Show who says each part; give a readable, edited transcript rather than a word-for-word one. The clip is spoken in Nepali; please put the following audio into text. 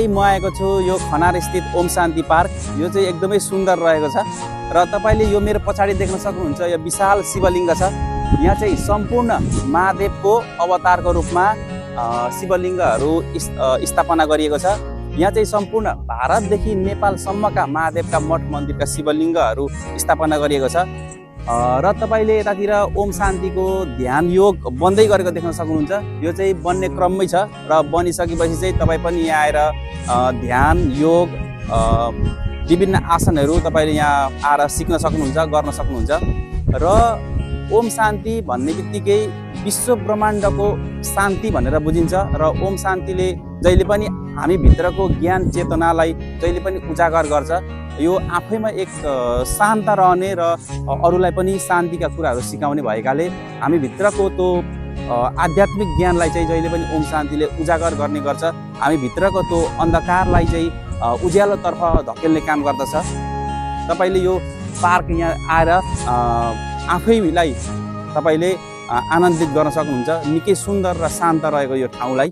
Speaker 1: म आएको छु यो खनार स्थित ओम शान्ति पार्क। यो चाहिँ एकदमै सुन्दर रहेको छ र तपाईले यो मेरो पछाडि देख्न सक्नुहुन्छ यो विशाल शिवलिङ्ग छ। यहाँ चाहिँ सम्पूर्ण महादेवको अवतारको रूपमा शिवलिङ्गहरू स्थापना गरिएको छ। यहाँ चाहिँ सम्पूर्ण भारतदेखि नेपालसम्मका महादेवका मठ मन्दिरका शिवलिङ्गहरू स्थापना गरिएको छ र तपाईले यतातिर ओम शान्तिको ध्यान योग बन्दै गरेको देख्न सक्नुहुन्छ। यो चाहिँ बन्ने क्रममै छ र बनिसकेपछि चाहिँ तपाई पनि यहाँ आएर ध्यान योग विभिन्न आसनहरू तपाईले यहाँ आएर सिक्न सक्नुहुन्छ, गर्न सक्नुहुन्छ। र ओम शान्ति भन्ने बित्तिकै विश्व ब्रह्माण्डको शान्ति भनेर बुझिन्छ र ओम शान्तिले जहिले पनि हामी भित्रको ज्ञान चेतनालाई जहिले पनि उजागर गर्छ। यो आफैमा एक शान्त रहने र अरूलाई पनि शान्तिका कुराहरू सिकाउने भएकाले हामी भित्रको त्यो आध्यात्मिक ज्ञानलाई चाहिँ जहिले पनि ओम शान्तिले उजागर गर्ने गर्छ। हामी भित्रको त्यो अन्धकारलाई चाहिँ उज्यालोतर्फ धकेल्ने काम गर्दछ। तपाईले यो पार्क यहाँ आएर आफैलाई तपाईले आनन्दित गर्न सक्नुहुन्छ। निकै सुन्दर र शान्त रहेको यो ठाउँलाई